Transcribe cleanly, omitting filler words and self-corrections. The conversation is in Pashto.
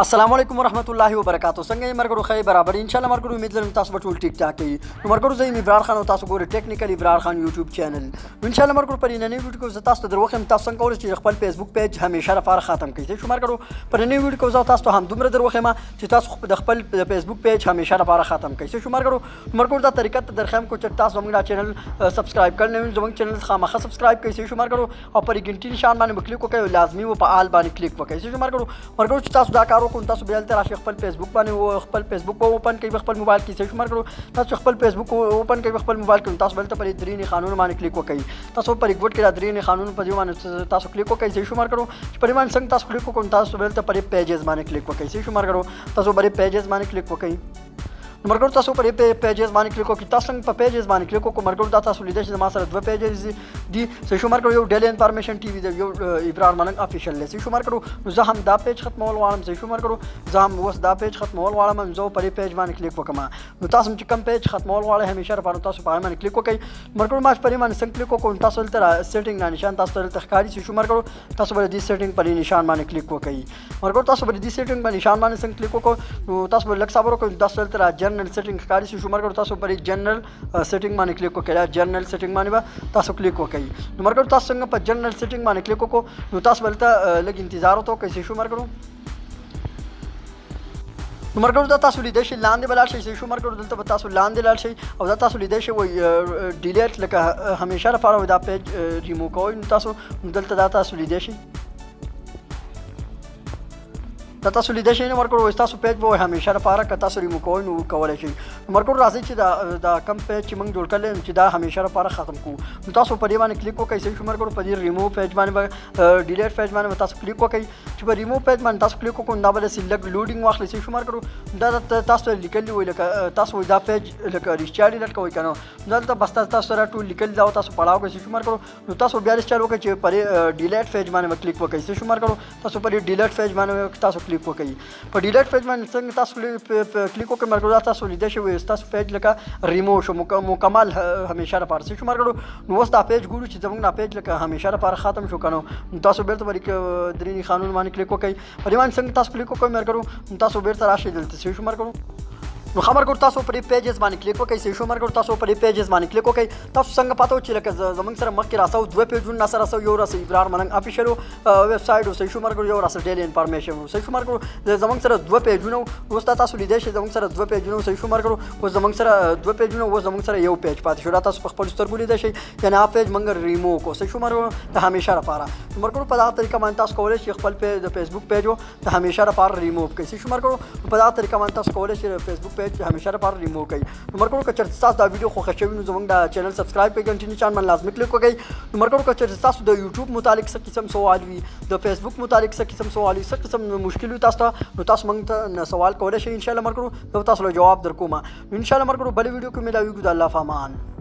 السلام علیکم ورحمت الله وبرکاتو. څنګه یې مرګرو؟ خیر برابر ان شاء الله. مرګرو، امید لرم تاسو به ټول ټیک ټاک یئ. نو مرګرو، زه یم ابرار خان او تاسو ګورئ ټیکنیکل ابرار خان یوټیوب چینل. نو ان شاء الله مرګرو، په نننۍ ویډیو کې زه تاسو ته دروښیم تاسو څنګه کولی شئ چې خپل فیسبوک پیج همیشه لپاره ختم کړئ. شو مرګرو، په نننۍ ویډیو کې زه تاسو ته هم دومره دروښیم چې تاسو د خپل فیسبوک پیج همیشه لپاره ختم کړئ. شو مرګرو، مرګرو دا طریقه ته درخیم کو چې تاسو زموږ دا چینل سبسکرایب کړئ نه، زموږ چینل خامخا سبسکرایب کړئ. شو مرګرو، او پر ګنټي نشان باندې کلیک وکړئ، لازمي و په آل باندې کلیک وکړئ. شو مرګرو، مرګرو چې تاسو دا کار وکړو، تاسو بیا هلته راشئ، خپل فیسبوک باندې خپل فیسبوک به اوپن کړئ خپل موبایل کې. شو مرګرو، تاسو خپل فیسبوک اوپن کړئ خپل موبایل کې، تاسو بل ته پر درې نښانونو باندې کلیک وکړئ. تاسو پر ګوټ کې دا درې نښانونو په دې باندې تاسو کلیک وکړئ. شو مرګرو، چې پر باندې څنګه تاسو کلیک وکړئ، تاسو بل ته پر پیجز باندې کلیک وکړئ. شو مرګرو، تاسو پر پیجز باندې کلیک وکړئ. مرګرو، تاسو پر پیجز باندې کلیک وکړئ. تاسو څنګه په پیجز باندې کلیک وکړئ؟ مرګرو، دا تاسو لیدل چې ما سره دوه پیجز دي. شو مرګرو، یو ډیلی انفارمیشن ټي وي دی، یو ابرار ملنګ افیشل دی. شو مرګرو، نو زه هم دا پیج ختمول غواړم. شو مرګرو، زه هم اوس دا پیج ختمول غواړم، نو زه پر پیج باندې کلیک وکم. نو تاسو چې کوم پیج ختمول غواړئ همیشه لپاره، تاسو په باندې کلیک وکړئ. مرګرو، ما پر باندې څنګه کلیک وکړم، تاسو دلته سیټینګ نه نشان تاسو دلته ښکاري. شو مرګرو، تاسو به دې سیټینګ پر نشان باندې کلیک وکړئ. مرګرو، تاسو به دې سیټینګ باندې نشان باندې څنګه کلیک وکړئ، نو تاسو به لږ صبر وکړئ، تاسو دلته جنرال سیټینګ ښکاري. شو مرګرو، تاسو پر جنرال سیټینګ باندې کلیک وکړئ. جنرال سیټینګ باندې به تاسو کلیک وکړئ. نو مرګرو، تاسو څنګه په جنرال سیټینګ باندې کلیک وکړو، نو تاسو بلته لږ انتظار وکړئ. شو مرګرو، نو مرګرو، دا تاسو لیدای شئ، لاندې به لاړ شئ. شو مرګرو، دلته به تاسو لاندې لاړ شئ او دا تاسو لیدای شئ وایي ډیلیټ، لکه همیشه لپاره دا پیج ریموو کوئ. نو تاسو دلته دا تاسو لیدای شئ، دا تاسو لیدای شئ. نو مرګرو، تاسو پیج به همیشه لپاره که تاسو ریموو کوئ نو کولی شئ. مرګرو، راځئ چې دا کم پیج چې موږ جوړ کړی چې دا همیشه لپاره ختم کړو، نو تاسو په دې باندې کلیک وکړئ. شو مرګرو، په دې ریموو پیج باندې به ډیلیټ پیج باندې به تاسو کلیک وکړئ. چې په ریموو پیج باندې تاسو کلیک وکړئ، دا به داسې لږ لوډینګ واخلي. شو مرګرو، دا تاسو لیکلي وي لکه تاسو دا پیج لکه رښتیا ډیلیټ کوئ که نه، دلته بس تاسو سره ټول لیکل دا تاسو پړاو کوئ. شو مرګرو، نو تاسو بیا چل وکړئ چې پر ډیلیټ پیج باندې کلیک وکړئ. شو مرګرو، تاسو پر ډیلیټ پیج باندې تاسو کلیک وکړئ. په ډیلیټ پیج باندې څنګه تاسو کلیک وکړئ، مرګرو، دا تاسو لیدای شئ تاسو پیج لکه ریموو شو مکمل همیشه لپاره. شو مرګرو، نو اوس دا پیج ګورو چې زموږ دا پیج لکه همیشه لپاره ختم شو که نه. نو تاسو بیرته پر درې نښانونو باندې کلیک وکړئ. په دې باندې څنګه تاسو کلیک وکړئ، مرګرو، نو تاسو بیرته راشئ دلته. شو مرګرو، نو خبر ګور تاسو پر پیجز باندې کلیک وکړئ. شو مرګرو، تاسو پر پیجز باندې کلیک وکړئ. تاسو څنګه پته و چې لکه زمونږ سره مخکې راسو دوه پیجونه سره سو، یو راسو ابرار ملنګ افیشل ویب سایټ او شو مرګرو یو راسو ډیلی انفارمیشن. شو مرګرو، زمونږ سره دوه پیجونه اوس تاسو لیدای شئ، زمونږ سره دوه پیجونه. شو مرګرو، اوس زمونږ سره دوه پیجونه، اوس زمونږ سره یو پیج پاتې شو. تاسو په خپل سترګو لیدای شئ، یعنی هغه پیج مونږ ریموو کو. شو مرګرو، د همیشه لپاره. مرګرو، په دا طریقه باندې تاسو کولی شئ خپل د فیسبوک پیج د همیشه لپاره ریموو کړئ. شو مرګرو، په دا طریقه باندې تاسو کولی شئ فیسبوک پیج همیشه لپاره ریموو کړئ. نو مرګرو، که چېرته تاسو دا ویډیو خوښه شوې، نو زموږ دا چینل سبسکرایب کړئ، ګنټي نشان باندې لازمي کلیک وکړئ. نو مرګرو، که چېرته تاسو د یوټیوب متعلق څه قسم سوال وي، د فیسبوک متعلق څه قسم سوال وي، څه قسم مشکل وي تاسو ته، نو تاسو موږ ته سوال کولی شئ. ان شاء الله مرګرو، زه تاسو له جواب درکوم. ان شاء الله مرګرو، بلې ویډیو کې ملاویږو. د الله په امان.